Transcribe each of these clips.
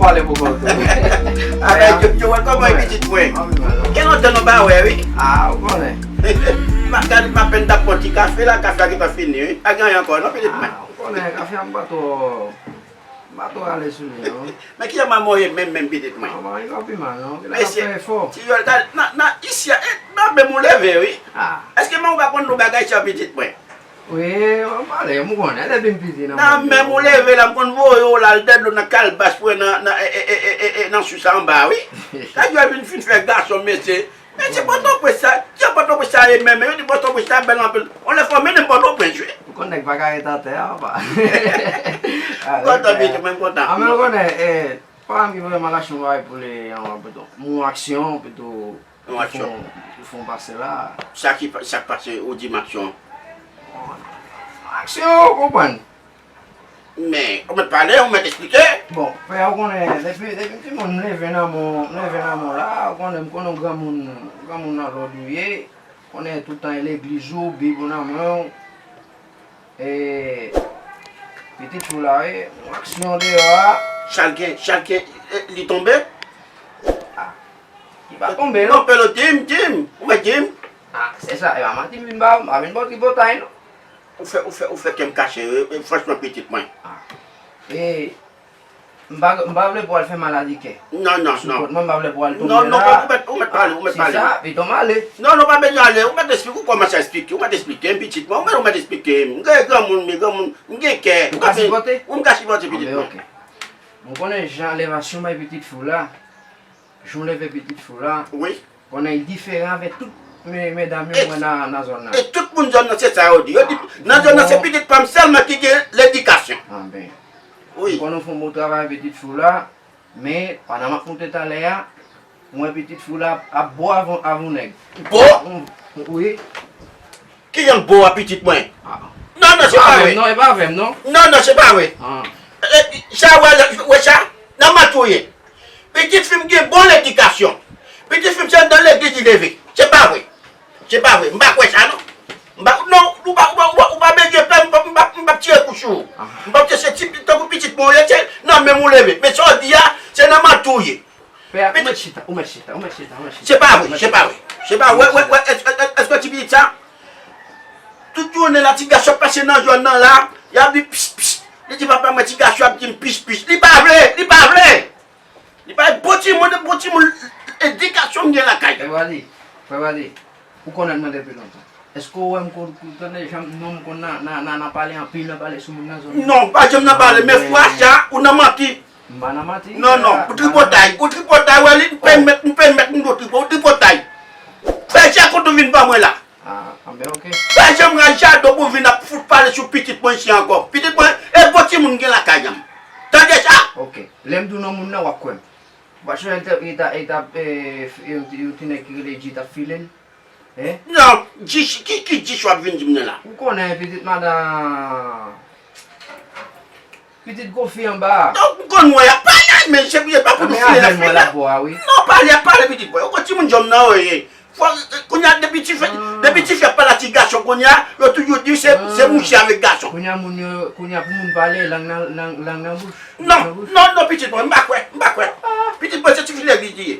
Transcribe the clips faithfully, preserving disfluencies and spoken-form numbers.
Pale pou kont ou. Avèk yo, yo wè kòman e pitit mwen. Gen lontan nou pa wè, wi. Ah, ou konnen. M ap gade, m apèn t ap pran ti kafe la, kafe a gentan fini, wi. Pa gen anyen ankò, non, pitit mwen. Ah, ou konnen, kafe a m pa twò, m pa twò ale sou li, non. Men kijan manman w ye menm, menm pitit mwen? Manman, li pa pi mal, non. Li ap fè efò. Ti yòl, gade, nan, nan, isi a, e, nan menm ou leve, wi. Ah. Èske manman w pa konn nou bagay sa, pitit mwen? Wi, mwen pale, m konnen, depi m piti nan mond yo. Nan menm ou leve la, m konn voye w la, al dèdlo nan kalbas pou nan, nan, e, e, nan sous anba, wi. Kay yo vin fin fè gason, mesye. Mesye, Pòtoprens sa, jan Pòtoprens sa ye menm, yo di Pòtoprens sa bèl anpil. On lè fò mennen m Pòtoprens, wi. M konn nèg pa ka ret atè a, papa. M kontan, pitit mwen, m kontan. Ah, men ou konnen, e, pa m ki vrèman lache yon bagay pou li, yon, pito, yon aksyon, pito. Yon aksyon. Pou fè yon pase la. Sa ki, sa k pase, ou di m aksyon? Aksyon, ou konprann. Men, ou mèt pale, ou mèt esplike. Bon, frè, ou konnen, depi, depi m timoun, m leve nan mon, m leve nan mon la, ou konnen, m konnen yon granmoun, granmoun nan lòd ou ye, konnen tout tan e legliz ou, Bib ou nan men w. E, pitit fi w la, wi, yon aksyon deyò a. Sa l gen, sa l gen, e, li tonbe? Ah, li pa tonbe, non. Non, Pelo, di m, di m, ou mèt di m. Ah, se sa, e pa manti m vin ba w, m pa vin ba w tripotay, non. Ou fè, ou fè, ou fè kè m kache, e, e, franchman, pitit mwen. Ah. E, M pa, m pa vle pou w al fè maladi kè. Non, non, non. Sou kont mwen, m pa vle pou w al tonbe la. Non, non, ou mèt, ou mèt pale, ou mèt pale. Se sa, pito m ale. Non, non, pa bezwen ale, ou mèt esplike, ou kòmanse esplike, ou mèt esplike m, pitit mwen, ou mèt, ou mèt esplike m. M gen granmoun, m gen granmoun, m gen kè. Ou ka sipòte? Wi, m ka sipòte, pitit mwen. Ah, ben, ok. M konnen jan levasyon bay pitit fi w la, jan w leve pitit fi w la. Wi. Konnen li diferan avèk tout me-, medam yo mwen nan, nan zòn nan. E tout moun zòn nan se sa yo di. Yo di, nan zòn nan se pitit pa m sèlman ki gen ledikasyon. Ah, ben. Wi. M konnen w fè yon bon travay pitit fi w la, men pandan m ap moute talè a, mwen pitit fi w la ap bo avan, avan nèg. Bo? Wi. Ki jan bo a pitit mwen? Ah. Non, non, se pa vre. Non, e pa vre, non. Non, non, se pa vre. Ah. E, sa, wè, wè sa? Nan manti w ye. Pitit fi m gen bon ledikasyon. Pitit fi m se nan legliz li leve. Se pa vre. Se pa vre. M pa kwè sa, non. M pa, non, ou pa, ou pa, ou pa, ou pa bezwen pè, m pa, m pa, m pa tire kou sou ou. Ah. M pa tire se ti, tankou pitit mwen ou ye, se nan menm ou leve. Men sa w di a, se nan manti w ye. Pè a, ou mèt chita, ou mèt chita, ou mèt chita, ou mèt chita. Se pa vre, se pa vre. Se pa vre. Wè, wè, wè, èske, èske, èske ti pitit sa? Tout jounen la, ti gason ap pase nan zòn nan la, y ap di, pis, pis. Li di, papa mwen, ti gason ap di m, pis, pis. Li pa vle, li pa vle. Li pa bon timoun, bon timoun, edikasyon m gen lakay. Frè Badi, frè Badi, ou konnen mwen depi lontan. Èske ou wè m ko-, ko-, tande jan non m konn nan, nan, nan, nan pale anpil, nan pale sou moun nan zòn nan? Non, pa janm nan pale, men fwa sa, ou nan manti. M pa nan manti. Non, non, ou tripotay, ou tripotay, wè li, m pèmèt, m pèmèt, m do tripo-, ou tripotay. Fè sa kont ou vin ban mwen la. Ah, ah, ben, ok. Pa janm rache a do pou vin ap fout pale sou pitit mwen isi ankò. Pitit mwen, e bon timoun gen lakay an. Tande sa? Ok. Lè m di w non moun nan, w ap kwè m. Ou pa sonje l te, li ta, li t ap, e, f-, yon, yon ti nèg ki rele Dji t ap file l? Hein? Non, Dji, ki, ki Dji w ap vin di m nan la? Ou konnen pitit madan Pitit gwo fi anba a. Donk, m konn wè y ap pale, men se, se pa pou nou file la file la. Non, pale, y ap pale pitit mwen. Ou konn timoun jòm nan, wi. Fò, kounye a, depi tifi, depi tifi ap pale a ti gason, kounye a, yo toujou di se, se mouche avèk gason. Kounye a, moun yo, kounye a, pou moun pale, lang nan, lang, lang nan bouch. Non, non, non, pitit mwen, m pa kwè, m pa kwè. Pitit mwen, se tifi legliz li ye.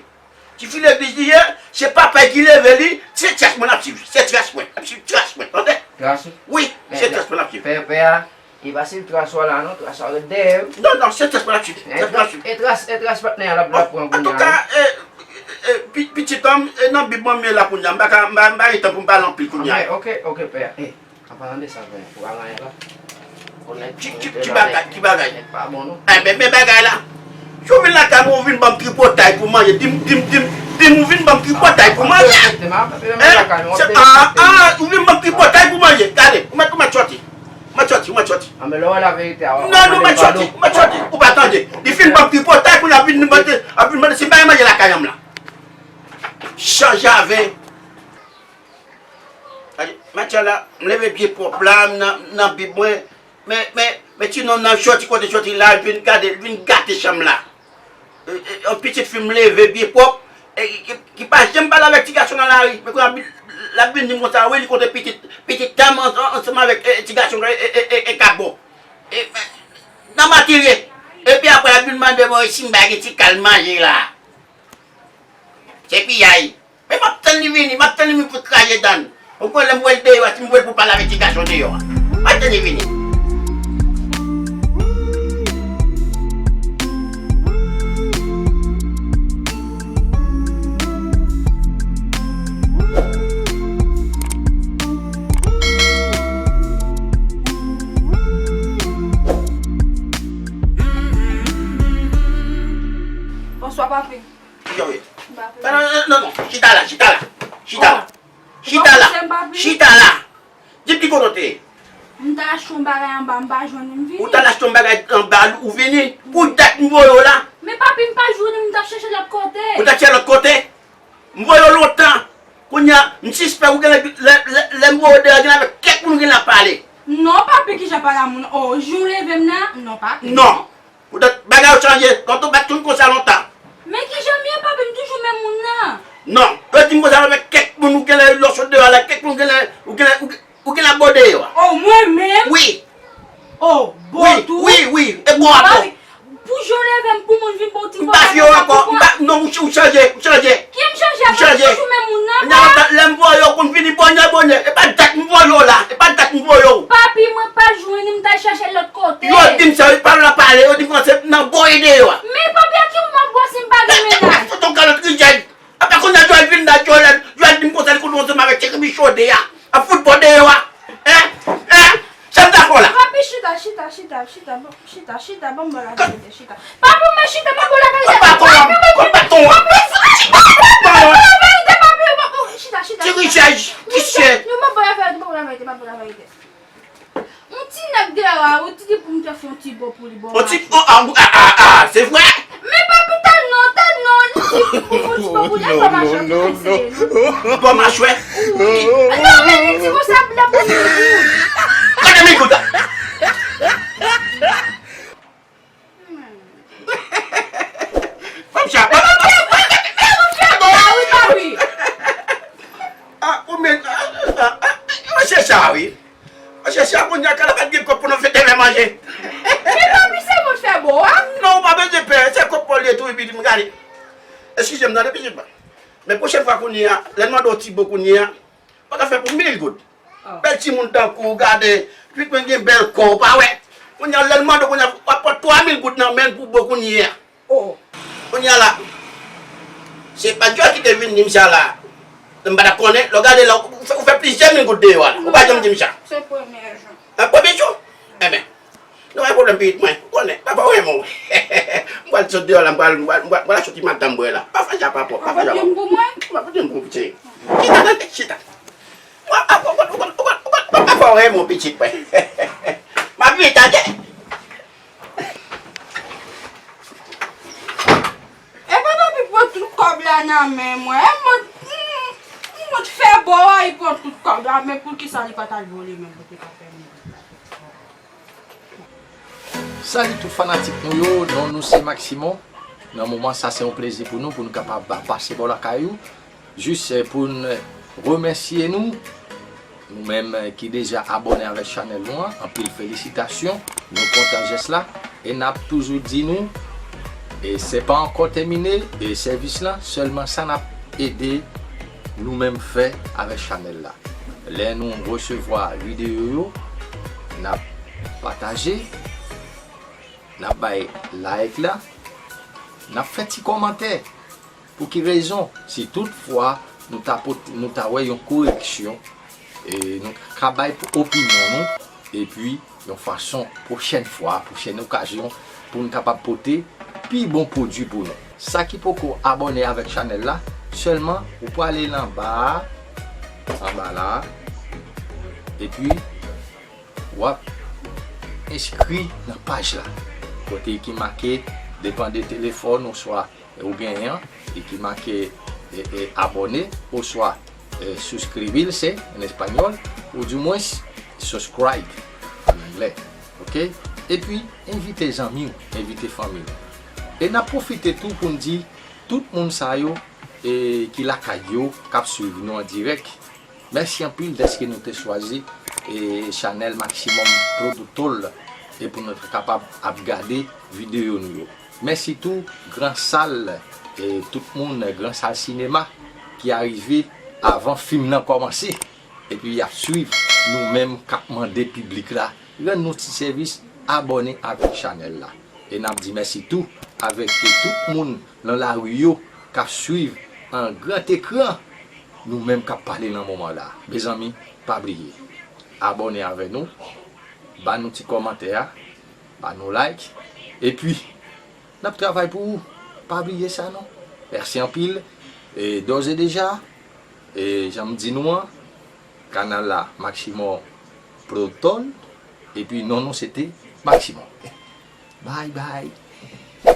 Tifi legliz li ye, se papa l ki leve li, se tras mwen l ap swiv, se tras mwen, l ap swiv tras mwen, tande? Tras ou? Wi, se tras mwen l ap swiv. Pè, pè a, e pa swiv tras ou a la non, tras ou a ret dèyè wi. Non, non, se tras mwen l ap swiv, tras mwen l ap swiv. E tras, e tras patnè a l ap, l ap pran kounye a. Antouka, e, e, pi-, pitit an, e, nan Bib mwen m ye la kounye a, m pa ka, m pa, m pa gen tan pou m pale anpil kounye a. Ok, ok, pè a. An palan de sa, frè, ou pa manyen la? Ki, ki, ki bagay, ki bagay? Nèg pa bon, non. Enben, men bagay la. Si w vin lakay mwen, ou vin ban m tripotay pou manje. Di m, di m, di m, di m, ou vin ban m tripotay pou manje. Hein? Se, ah, ah, ou vin ban m tripotay pou manje. Gade, ou mèt, ou mèt sòti. Ou mèt sòti, ou mèt sòti. Non, non, ou mèt sòti, ou mèt sòti. Ou pa tande. Li fin ban m tripotay, kounye a ap vin mande, ap vin mande si m pa gen manje lakay an m la. Chanje avè. Gade, matyè la, m leve pye pwòp la, m nan, nan Bib mwen. Men, men, men ti nonm nan sòti kote sòti la, l vin gade, l vin gate chanm la. E, e, yon pitit fi m leve pye pwòp, e, ki, ki pa janm pale avèk ti gason nan lari. Men kounye a, l ap vin di m konsa, wi, li kontre pitit, pitit dam an, an, ansanm avèk, e, e, ti gason, e, e, e, e, e kabò. E, men, nan matirye. Epi apre, l ap vin mande, Woy, Simba gen ti kal manje la. Se piyay. Men m ap tann li vini, m ap tann li vini pou kraze dan l. Ou konn lè m voye l deyò a, si m voye l pou pale avèk ti gason deyò a. M ap tann li vini. Bonswa, papi. Kijan w ye? M pa Non, non, non, non, non. Chita la, chita la. Chita la. Oh. Chita la. Chita la. Di m ki kote w te ye. M t al achte yon bagay anba, m pa jwenn li, m vini. Ou t al achte yon bagay anba, ou vini. Pou dat m voye w la. Men papi, m pa jwenn li, m t ap chèche lòt kote. Ou t ap chèche lòt kote? M voye w lontan. Kounye a, m sispèk ou gen lè, lè, lè, lè m voye w deyò, gen avèk kèk moun ou gen lè ap pale. Non, papi, kijan pale a moun? Oh, jou leve m nan? Non, papi. Non. Poutèt bagay yo chanje. Lòt ou pa t konn konsa lontan. Men kijan m ye, papi, m toujou menm moun nan. Non. Yo di m konsa avèk kèk moun ou genlè lè w sot deyò la, kèk moun genlè, ou genlè, ou, ou genlè ap bò deyò a. Oh, mwen menm? Wi. Oh, bò tou? Wi, wi, wi. E bò a bò. Papi, pou jou leve m, pou moun vin ba w ti bò la, m pa konprann. M pa fè yo ankò. M pa, non, ou, ou chanje, ou chanje. Ki m chanje? Ou chanje. M toujou menm moun nan, pa. Lè m voye w konn vini bonè, bonè. E pa dat m voye w la. E pa dat m voye w. Papi, mwen pa jwenn li, m t al chèche l lòt kote. Yo di m sa, yo pa la pale, yo di m kòman se nan voye deyò a. Men papi, a ki moun m ap bò si m pa gen mennaj? Fout yon kalòt rijèn. Apa konn nan Joel vin la, Joel, Joel di m konsa, li konn ansanm avèk Jeremy Chaude a. Ap fout bò deyò a. Hein? Hein? Sa m ta fè w la? Papi, chita, chita, chita, chita, bon, chita, chita, ban m ba w laverite, chita. Papi, mwen chita, mwen ba w laverite. Kote baton an? Kote baton an? Papi, chita, mwen ba w laverite, papi, papi, chita, chita, chita. Ti Richard, ti chè. Non, mwen ba w laverite, mwen ba w laverite, mwen ba w laverite. Yon ti nèg deyò a, wi, te di pou m te fè yon ti bo pou li, bon. Yon ti, oh, ah, ah, ah, ah, se vre? Men papi, ta non, ta non, li di pou m fè yon ti bo pou li, e pa mache, pou eseye, non. Bon, machwè. Wi. Non, men li di konsa, l ap ban m yon goud. Kote mil goud la? Fanm sa, men ou fè, men ou fè bon, wi, papi. Ah, ou men, ah, ah, ah, ah, se sa, wi. Paske si a kounye a, kala pa t gen kòb pou nou fete fè manje. Men papi, se mwen k fè bo a. Non, ou pa bezwen pè, se kòb pa w li ye tou, epi di m gade. Eskize m, tande pitit mwen. Men pwochèn fwa kounye a, lè n mande w ti bo kounye a, w pa ka fè pou mil goud. Oh. Bèl timoun tankou w, gade, pitit mwen gen bèl kò, w pa wè. Kounye a, lè n mande w kounye a, w ap pran twa mil goud nan men l pou bo kounye a. Oh. Kounye a la, se pa Djòl ki te vin di m sa la. M pa t ap konnen, lè w gade la, ou fè, ou fè plizyè mil goud deyò a la. Ou pa janm di m sa. Se premye jou. A, premye jou? Enben, nou pa gen pwoblèm pitit mwen. Ou konnen, papa w renmen w. M pral sot deyò la, m pral, m pral, m pral, m pral achte yon ti madanm mwen la. Pa fè sa, papa, pa fè sa, papa. Ou ap pote yon pou mwen? M ap pote yon pou pitit. Chita, tande, chita. Mwen, a, ou konn, ou konn, ou konn, ou konn, papa w renmen w pitit mwen. M ap vin, tande. Epa papi pran tout kòb la nan men mwen. E mwen, mm, mwen t fè bo a, li pran tout kòb la, men poukisa li pa t al vole menm pou te ka fè mwen? Salut tout fanatik nou yo, non nou se Maximon. Nan moman sa se yon plezi pou nou, pou nou kapab pase bò lakay ou. Jis, eh, pou n remèsye nou, nou menm, eh, ki deja abòne avèk chanèl nou an, anpil felisitasyon, nou kontan jès la, e n ap toujou di nou, e se pa ankò tèmine, e sèvis la, sèlman sa n ap ede nou menm fè avèk chanèl la. Lè nou resevwa videyo yo, n ap pataje, n ap bay like la, n ap fè ti kòmantè. Pou ki rezon? Si tout fwa nou ta pot-, nou ta wè yon koreksyon, e nou ka bay pou opinyon nou, epi yon fason, pwochèn fwa, pwochèn okazyon, pou nou kapab pote pi bon pwodui pou nou. Sa ki poko abòne avèk chanèl la, sèlman ou prale anba a, anba la, epi w ap enskri nan paj la. Kote ki make, depann de telefòn oswa ou genyen an, e ki make, e, e, abòne, oswa, e, suscribirse en español, ou dimwens subscribe an anglè. Oke? Epi, envite zanmi w, envite fanmi w. E n ap pwofite tou pou n di tout moun sa yo, e, ki lakay yo, k ap swiv nou an dirèk, mèsi anpil dèske nou te chwazi, e, chanèl Maximum Productor e pou nou ta kapab ap gade videyo nou yo. Mèsi tou gran sal, e tout moun, gran sal sinema ki arive avan fim nan kòmanse, epi y ap swiv nou menm k ap mande piblik la rann nou ti sèvis, abòne avèk chanèl la. E n ap di mèsi tou avèk tout moun nan lari yo k ap swiv an gran ekran nou menm k ap pale nan moman la. Mezanmi, pa bliye abòne avè nou, ba nou ti kòmantè a, ba nou like, epi n ap travay pou ou. Pa bliye sa non. Mèsi anpil. E dòz e deja, e jan m di nou an, kanal la Maximo Proton, epi non nou se te Maximo. Bye bye.